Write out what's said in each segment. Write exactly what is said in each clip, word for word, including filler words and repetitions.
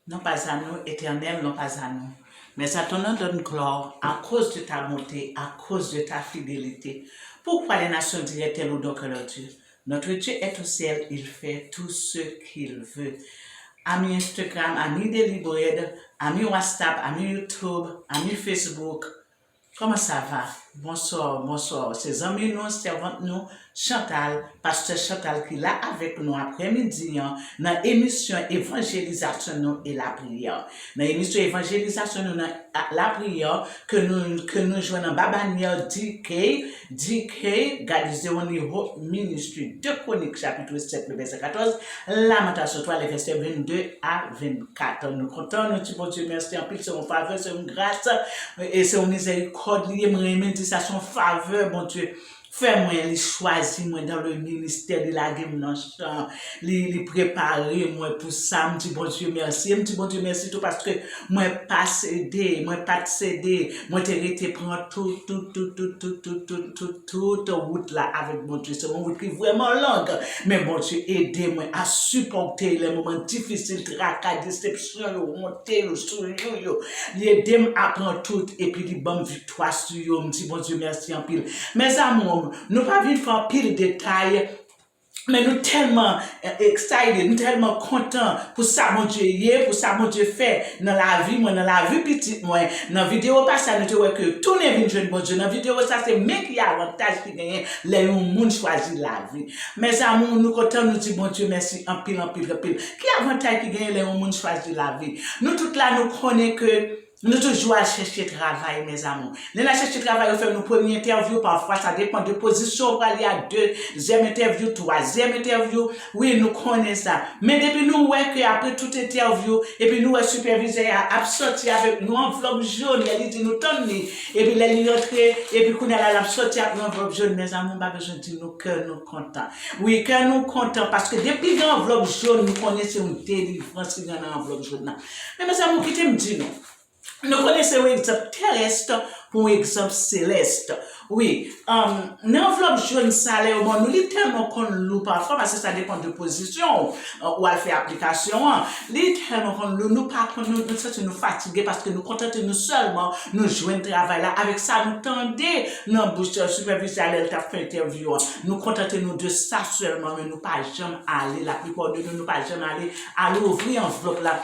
Non pas à nous, Éternel, non pas à nous, mais à ton nom donne gloire, à cause de ta bonté, à cause de ta fidélité. Pourquoi les nations diraient-elles, où donc leur Dieu? Notre Dieu est au ciel, il fait tout ce qu'il veut. Ami Instagram, ami Daily Bread, ami WhatsApp, ami YouTube, ami Facebook. Kòman sa va? Bonswa, bonswa. Se zanmi nou, sèvant nou, Chantal, pastè Chantal ki la avèk nou aprèmidi an nan emisyon Evanjelizasyon nou e Lapriyè. Nan emisyon Evanjelizasyon nou nan a- Lapriyè ke nou, ke nou jwenn anba banyè D K, D K, God is the only hope ministry, de Kwonik chapit sèt, le vèsè katòz, Lamantasyon twa, le vèsè vennde a vennkat. Nou kontan, nou di Bondye mèsi anpil, se yon favè, se yon gras, e se yon mizèrikòd li ye. Mwen renmen di sa, se yon favè Bondye fè mwen, li chwazi mwen dans le ministère, li lage m nan chan, li, li prepare mwen pou sa. M di Bondye mèsi, e m di Bondye mèsi tou paske mwen pa sede, mwen pa t sede, mwen te rete pran tout, tout, tout, tout, tout, tout, tout, tout, tout wout la avèk Bondye. Se yon wout ki vrèman long, men Bondye ede mwen a sipòte lè moman difisil, traka, desepsyon yo, monte yo, sou yo, yo. Li ede m a pran tout, epi li ban m viktwa sou yo. M di Bondye mèsi anpil. Mes amours, nou pa vin fè anpil detay, men nou tèlman, eh, excited, nou tèlman kontan pou sa Bondye ye, pou sa Bondye fè nan lavi mwen, nan lavi pitit mwen. Nan videyo pase a, nou te wè ke tounen vin jwenn Bondye. Nan videyo sa, se men ki avantaj ki genyen lè yon moun chwazi lavi. Mes amours, nou kontan, nou di Bondye mèsi anpil, anpil, anpil. Ki avantaj ki genyen lè yon moun chwazi lavi? Nou tout la, nou konnen ke nou toujou al chèche travay, mes amours. Lè n al chèche travay, yo fè nou premye entèvyou, pafwa sa depann de pozisyon ou prale a, dezyèm entèvyou, twazyèm entèvyou. Wi, nou konnen sa. Men depi nou wè ke apre tout entèvyou, epi nou wè sipèvizè a ap sòti avèk nou anvlòp jòn, lè li di nou tann li, epi lè li rantre, epi kounye a la l ap sòti ak nou anvlòp jòn, mes amours, m pa bezwen di nou kè nou kontan. Wi, kè nou kontan, paske depi gen anvlòp jòn, nou konnen se yon delivrans ki gen nan anvlòp jòn nan. Men mes amours, kite m di nou, nou konnen se yon egzanp terès pou yon egzanp selès. Wi, um, nan anvlòp jòn sa lè yo ban nou, li tèlman konn lou pafwa, paske sa depann de pozisyon ou, uh, ou al fè aplikasyon an. Li tèlman konn lou, nou pa konn, nou, nou santi nou fatige paske nou kontante nou sèlman, nou jwenn travay la avèk sa nou tande nan bouch, uh, sipèvizè a lè l t ap fè entèvyou an. Nou kontante nou de sa sèlman, men nou pa janm ale, laplipa de nou, nou pa janm ale, al ouvri anvlòp la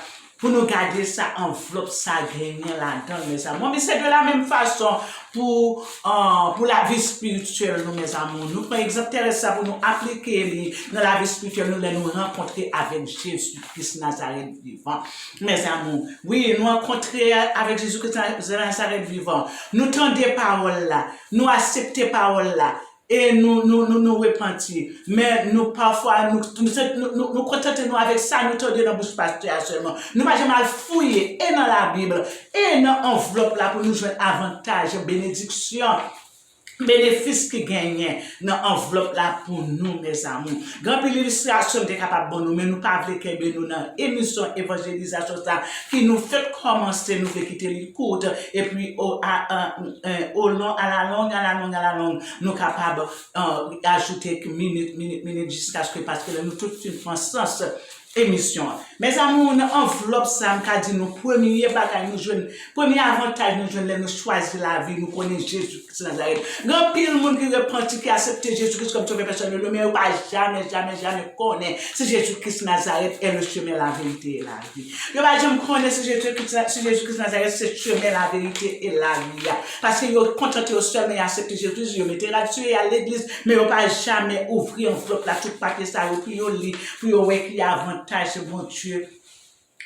pou nou gade sa anvlòp sa genyen ladan l, mes amours. Bon, men se de la menm fason pou, euh, pou lavi espirityèl nou, mes amours. Nou pran egzanp terès sa pou nou aplike li nan lavi espirityèl nou lè nou rankontre avèk Jezi Kris Nazarèt vivan, mes amours. Wi, nou rankontre avèk Jezi Kris Nazarèt vivan. Nou tande pawòl la, nou aksepte pawòl la, e nou, nou, nou, nou repanti. Men nou pafwa, nou, nou, nou, nou, nou kontante nou avèk sa nou tande nan bouch pastè a sèlman. Nou pa janm al fouye e nan Labib, e nan anvlòp la pou nou jwenn avantaj, benediksyon, benefis ki genyen nan anvlòp la pou nou, mes amours. Gen anpil ilistrasyon m te kapab ban nou, men nou pa vle kenbe nou nan emisyon evanjelizasyon sa ki nou fèk kòmanse, nou vle kite li kout, epi o, a, a, eh, o lon, a la long, a la long, a la long, nou kapab, eh, ajoute minit, minit, minit, jiskaske, paske lè nou tout fin pran sans emisyon an. Mes amours, nan anvlòp sa, m ka di nou, premye bagay nou jwenn, premye avantaj nou jwenn lè nou chwazi lavi, nou konnen Jezi Kris Nazarèt. Gen anpil moun ki repanti, ki aksepte Jezi Kris kòm sovè pèsonèl yo, men yo pa jamè, jamè, jamè konnen si Jezi Kris Nazarèt est le chemin, la vérité et la vie. Yo pa janm konnen si Jezi Kris, si Jezi Kris Nazarèt se chemen, laverite e lavi a. Paske yo kontante yo sèlman, yo aksepte Jezi Kris, yo mete rad sou yo, y al legliz, men yo pa jamè ouvri anvlòp la, tout papye sa yo pou yo li, pou yo wè ki avantaj Bondye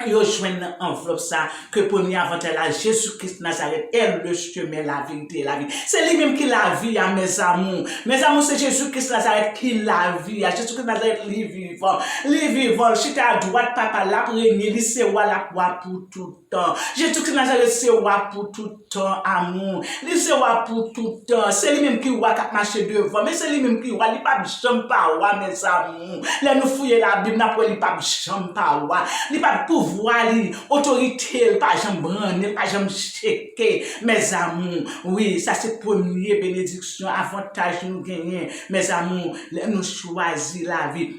yo jwenn nan anvlòp sa, ke premye avantaj la, Jezi Kris Nazarèt est le chemin, la vérité et la vie. Se li menm ki lavi a, mes amours. Mes amours, se Jezi Kris Nazarèt ki lavi a. Jezi Kris Nazarèt, li vivan. Li vivan, li chita adwat Papa l, l ap renye, li se wa, l ap wa pou tout tan. Jezi Kris Nazarèt se wa pou tout tan, amour. Li se wa pou tout tan. Se li menm ki wa k ap mache devan. Men se li menm ki wa, li p ap janm pa wa, mes amours. Lè nou fouye Labib, n ap wè li p ap janm pa wa. Li p ap, pouvwa li, otorite l pa janm brannen, li pa janm cheke, mes amours. Wi, sa se premye benediksyon, avantaj nou genyen, mes amours, lè nou chwazi lavi.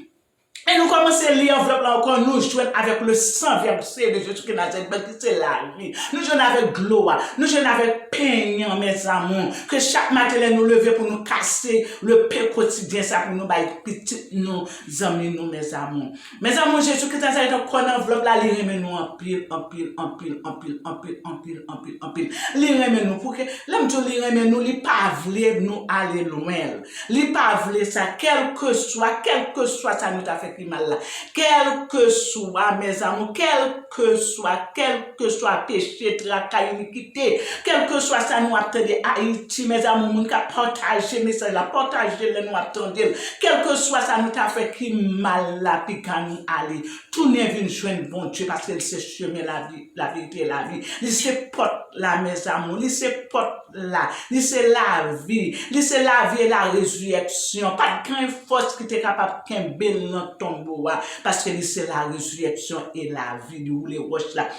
E nou kòmanse li anvlòp la ankò, nou jwenn avèk le sang versé de Jésus de Nazareth, ki se lavi. Nou jwenn avèk dlo a, nou jwenn avèk pen an, mes amours, ke chak maten lè nou leve pou nou kase le pen kotidyen sa pou nou bay pitit nou, zanmi nou, mes amours. Mes amours, Jezi Kris Nazarèt ankò nan anvlòp la, li renmen nou anpil, anpil, anpil, anpil, anpil, anpil, anpil, anpil. Li renmen nou, pouki lè m di w li renmen nou, li pa vle nou ale lwen. Li pa vle sa, kèlkeswa, kèlkeswa sa nou ta fè ki mal la, kèlkeswa, mes amours, kèlkeswa, kèlkeswa peche, traka, inikite, kèlkeswa sa nou ap tande Ayiti, mes amours, moun k ap pataje mesaj la, pataje l lè nou ap tande l, kèlkeswa sa nou ta fè ki mal la, piga nou ale, tounen vin jwenn Bondye, paske l se chemen, lavi, laverite e lavi. Li se pòt la, mes amours, li se pòt la. Li se lavi. Li se lavi e la rezireksyon. Pa t gen fòs ki te kapab kenbe l nan tonbo a, paske li se la rezireksyon e lavi. Li woule wòch la.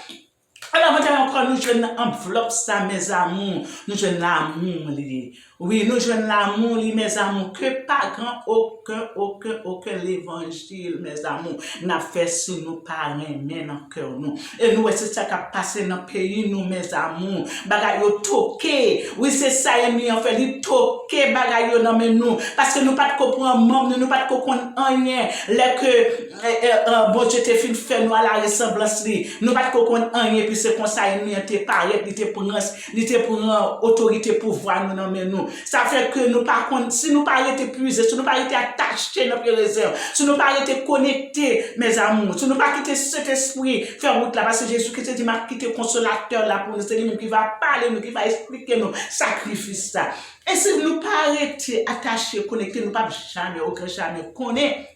Alò, mwen te ankò, nou jwenn nan anvlòp sa, mes amours. Nou jwenn lamou li. Wi, nou jwenn lamou li, mes amours. Ke pa gen okenn, okenn, okenn levanjil, mes amours, n ap fè si nou pa renmen nan kè nou. E nou wè se sa k ap pase nan peyi nou, mes amours. Bagay yo toke. Wi, se sa ènmi an fè. Li toke bagay yo nan men nou. Paske nou pa t ko pran manm nou, nou pa t ko konn anyen. Lè ke, e, e, e, Bondye te fin fè nou a la resanblans li, nou pa t ko konn anyen, epi se konsa ènmi an te parèt, li te pran, li te pran otorite pouvwa nou nan men nou. Sa fè ke nou pa konn, si nou pa rete pwize, si nou pa rete atache nan pye rezen, si nou pa rete konekte, mes amours, si nou pa kite Sentespri fè wout la, paske Jezi Kris te di, "M ap kite Konsolatè la pou nou," se li menm ki va pale nou, ki va eksplike nou sakrifis sa. E si nou pa rete atache, konekte, nou p ap jamè, okenn jamè konnen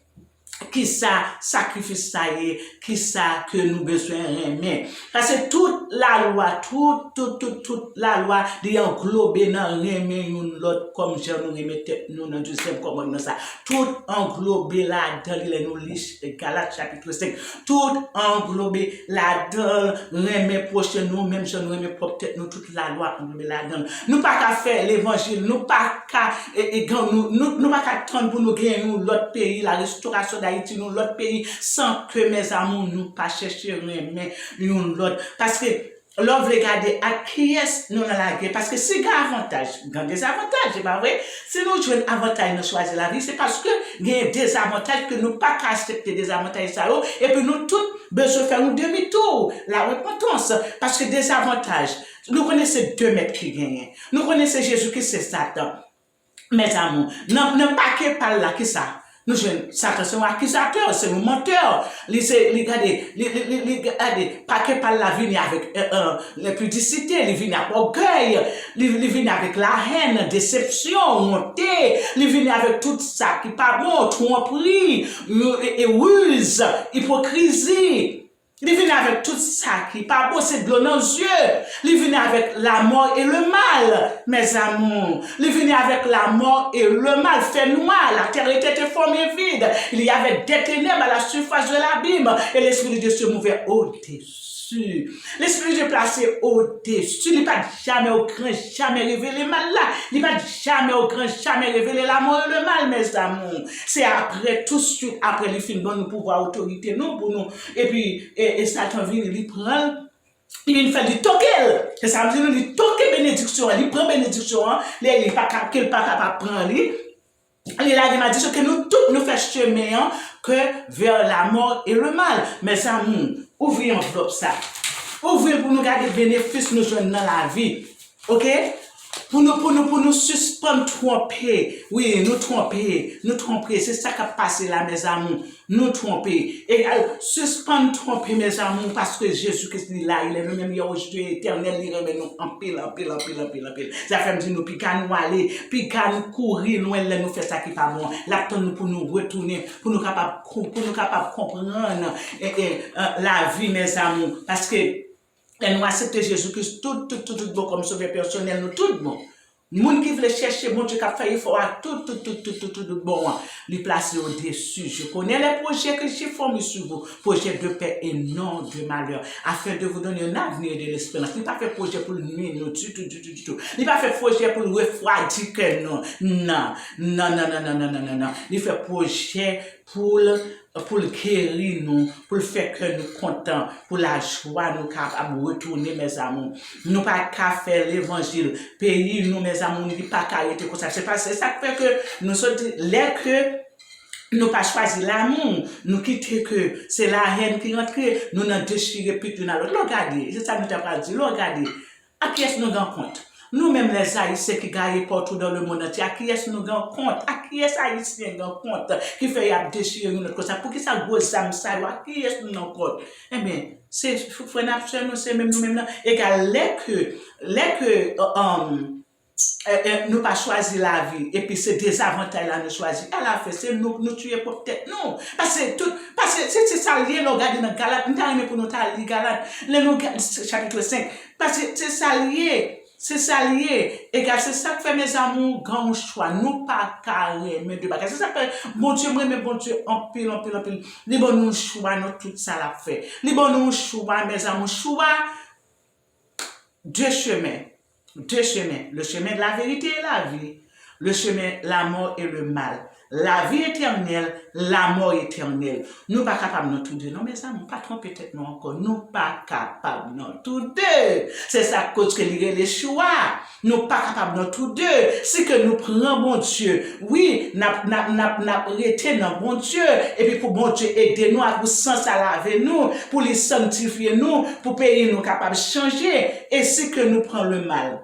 kisa sakrifis sa ye, kisa ke nou bezwen renmen. Paske tout lalwa, tout, tout, tout, tout lalwa, li anglobe nan renmen youn lòt kòm jan nou renmen tèt nou nan dezyèm kòmandman sa. Tout anglobe ladan li lè nou li Galat chapit senk. Tout anglobe ladan l, renmen pwochen nou, menm jan nou renmen pwòp tèt nou, tout lalwa anglobe ladan l. Nou pa ka fè levanjil, nou pa ka, e, e, gen, nou, nou, nou pa ka tann pou nou gen yon lòt peyi, la restorasyon Dayiti, yon lòt peyi, san ke, mes amours, nou pa chèche renmen yon lòt. Paske, lè w vle gade ak kiyès nou nan lagè, paske si gen avantaj, gen dezavantaj, e pa vre? Si nou jwenn avantaj nan chwazi lavi, se paske gen dezavantaj ke nou pa ka aksepte dezavantaj sa yo, epi nou tout bezwen fè yon demi tou, la repantans, paske dezavantaj, nou konnen se de mèt ki genyen. Nou konnen se Jezi ki se Satan. Mes amours, nan, nan pake pa l la, kisa? Nou jwenn Satan se yon akizatè, se yon mantè. Li se, li gade, li, li, li, li gade, pake pa l la vini avèk, e, e, lenpidisite, li vini ak ògèy, li, li vini avèk lahèn, desepsyon, wonte, li vini avèk tout sa ki pa bon, twonpri, e, e, riz, ipokrizi. Li vini avèk tout sa ki pa bon, se dlo nan zye. Li vini avèk la mort et le mal, mes amours. Li vini avèk la mort et le mal, fènwa, la terre était informe et vide. Il y avait des ténèbres à la surface de l'abîme, et l'Esprit de Dieu se mouvait au-dessus. Lespri de Dye plase odesi. Li pa t jamè, okenn jamè revele mal la. Li pa t jamè, okenn jamè revele la mort et le mal, mes amours. Se apre, tou swit apre li fin ban nou pouvwa, otorite nou pou nou. Epi, e, e Satan vini, li pran l. Li vin fè li toke l. Se sa m di nou, li toke benediksyon an. Li pran benediksyon an. Lè li pa ka, ke l pa kapab pran li. Li lage malediksyon, ke nou tout nou fè chemen an ke vers la mort et le mal. Mes amours, ouvri anvlòp sa. Ouvri l pou nou gade benefis nou jwenn nan lavi. Oke? Pou nou, pou nou, pou nou sispann twonpe. Wi, nou twonpe. Nou twonpe. Se sa k ap pase la, mes amours. Nou twonpe. E, e, sispann twonpe, mes amours, paske Jezi Kris li la, il est le même hier, aujourd'hui et éternel, li renmen nou anpil, anpil, anpil, anpil, anpil. Sa fè m di nou, piga nou ale, piga nou kouri lwen lè nou fè sa ki pa bon. L ap tann nou pou nou retounen, pou nou kapab, pou nou kapab konprann, e, e, e, lavi, mes amours. Paske lè nou aksepte Jezi Kris tout, tout, tout, tout bon kòm sovè pèsonèl nou, tout bon. Moun ki vle chèche Bondye k ap fè efò a tout, tout, tout, tout, tout, tout bon an, li plase odesi. Je connais les projets que j'ai formés sur vous, projets de paix et non de malheur, afin de vous donner un avenir et de l'espérance. Li pa fè pwojè pou l nwi nou ditou, ditou, ditou. Li pa fè pwojè pou l refwadi kè nou. Non, non, non. Li fè pwojè pou l pou l geri nou, pou l fè kè nou kontan, pou lajwa nou kapab retounen, mes amours. Nou pa ka fè levanjil. Peyi nou, mes amours, li pa ka rete konsa. Se pa, se sa k fè ke nou sot di, lè ke nou pa chwazi lamou, nou kite ke se lahèn ki rantre, nou nan dechire pit youn a lòt. Lè w gade, se sa nou ta pral di, lè w gade, a kiyès nou gen kont? Nou menm lèzayisyen ki gaye patou dans le monde entier, a kiyès nou gen kont? A kiyès ayisyen gen kont ki fè y ap dechire youn lòt konsa? Poukisa gwo zam sa yo? A kiyès nou nan kont? Ebyen, se f-, frè n ap sè nou, se menm nou menm nan. Egal, lè ke, lè ke, um, eh, eh, nou pa chwazi lavi, epi se dezavantay la nou chwazi, alafen, se nou, nou tiye pwòp tèt nou. Paske tout, paske se, se sa l ye, lè w gade nan Galat, m ta renmen pou nou ta li Galat, lè nou gade chapit senk, paske se sa l ye, se sa l ye. Egal, se sa k fè, mes amours, gen yon chwa, nou pa ka renmen de bagay. Se sa k fè, Bondye, m renmen Bondye anpil, anpil, anpil. Li ban nou yon chwa nan tout sa l ap fè. Li ban nou yon chwa, mes amours, chwa, deux chemins. Deux chemins. Le chemin de la vérité et la vie. Le chemin, la mort et le mal. La vie éternelle, la mort éternelle. Nou pa kapab nan tou de, non, mes amours. Pa twonpe tèt nou ankò. Nou pa kapab nan tou de. Se sa k koz ke li rele chwa. Nou pa kapab nan tou de. Si ke nou pran Bondye, wi, n ap, n ap, n ap, n ap rete nan Bondye, epi pou Bondye ede nou, ak pou san sa lave nou, pou li sanntifye nou, pou peyi nou kapab chanje, e si ke nou pran le mal.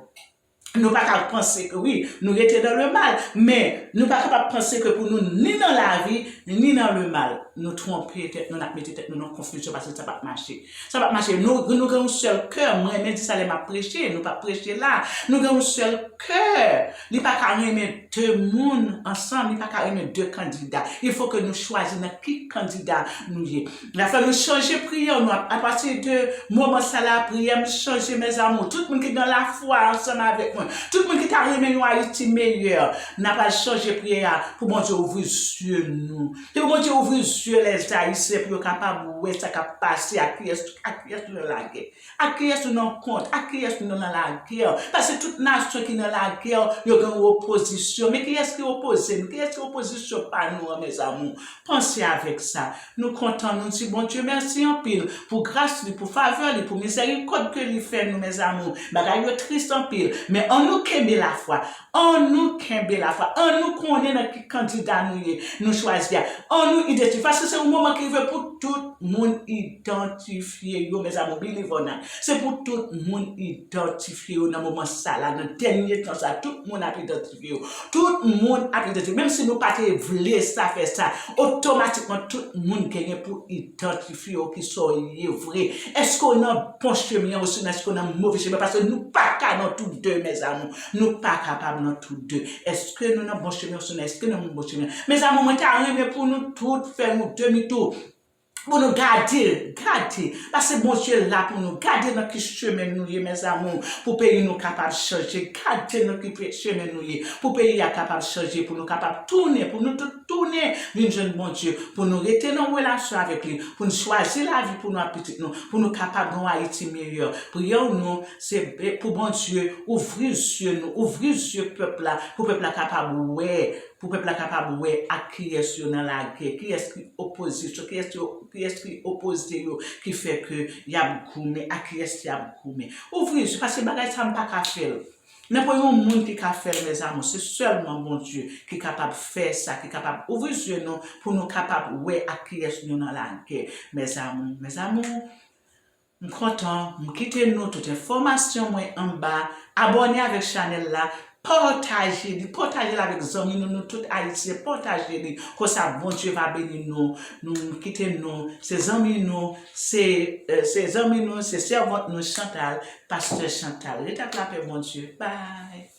Nou pa ka panse ke, wi, nou rete dans le mal, men nou pa kapab panse ke pou nou ni nan lavi, ni nan le mal. Nou twonpe tèt nou, n ap mete tèt nou nan konfizyon, paske sa p ap mache. Sa p ap mache. Nou, nou gen yon sèl kè. Mwen renmen di sa lè m ap preche. Nou p ap preche la. Nou gen yon sèl kè. Li pa ka renmen de moun ansanm. Li pa ka renmen de kandida. Il faut que nou chwazi nan ki kandida nou ye. Lè fè nou chanje priyè nou. A, apati de moman sa la, priyè m chanje, mes amours. Tout moun ki gen lafwa ansanm avèk mwen. Tout moun ki ta renmen yon Ayiti meyè. N a pral chanje priyè a pou Bondye ouvri zye nou. Depi Bondye ouvri zye lèzayisyen pou yo kapab wè sa k ap pase, a kiyès, a kiyès nou nan lagè? A kiyès nou nan kont? A kiyès nou nan lagè? Paske tout nasyon ki nan lagè, yo gen opozisyon. Men kiyès ki opoze nou? Kiyès ki opozisyon pa nou an, mes amours? Panse avèk sa. Nou kontan, nou di Bondye mèsi anpil pou gras li, pou favè li, pou mizèrikòd ke li fè nou, mes amours. Bagay yo tris anpil, men ann nou kenbe lafwa. Ann nou kenbe lafwa. Ann nou konnen nan ki kandida nou ye, nou chwazi a. Ann nou idantifye. Paske se yon moman ki rive pou tout moun idantifye yo, mes amours, believe or not. Se pou tout moun idantifye yo nan moman sa la, nan dènye tan sa, tout moun ap idantifye yo. Tout moun ap idantifye yo. Menm si nou pa te vle sa fè sa, otomatikman tout moun genyen pou idantifye yo ki sa w ye vre. Èske w nan bon chemen an, osnon èske w nan move chemen? Paske nou pa ka nan tou de, mes amours. Nou pa kapab nan tou de. Èske nou nan bon chemen, osnon èske nou nan bon chemen? Mes amours, mwen ta renmen pou nou tout fè yon demi tou. Pou nou gade, gade. Paske Bondye la pou nou. Gade nan ki chemen nou ye, mes amours. Pou peyi nou kapab chanje. Gade nan ki pe-, chemen nou ye. Pou peyi a kapab chanje. Pou nou kapab tounen. Pou nou tout tounen. Vin jwenn Bondye. Pou nou rete nan relasyon avèk li. Pou nou chwazi lavi pou nou ak pitit nou. Pou nou kapab gen yon Ayiti meyè. Priyè nou, se pou Bondye ouvri zye nou. Ouvri zye pèp la. Pou pèp la kapab wè. Pou pèp la kapab wè ak kiyès yo nan lagè, kiyès ki opozisyon, kiyès yo, kiyès ki opoze yo, ki fè ke y ap goumen, ak kiyès y ap goumen. Ouvri zye, paske bagay sa m pa ka fè l. Nan pwen yon moun ki ka fè l, mes amours, se sèlman Bondye ki kapab fè sa, ki kapab ouvri zye nou pou nou kapab wè ak kiyès nou nan lagè, mes amours, mes amours. M kontan, m kite nou tout enfòmasyon mwen anba. Abòne avèk chanèl la, pataje li, pataje l avèk zanmi nou, nou tout ayisyen, pataje li. Konsa, Bondye va beni nou. Nou, m kite nou, se zanmi nou, se, eh, se zanmi nou, se sèvant nou, Chantal, pastè Chantal. Rete ak lapè Bondye. Bye.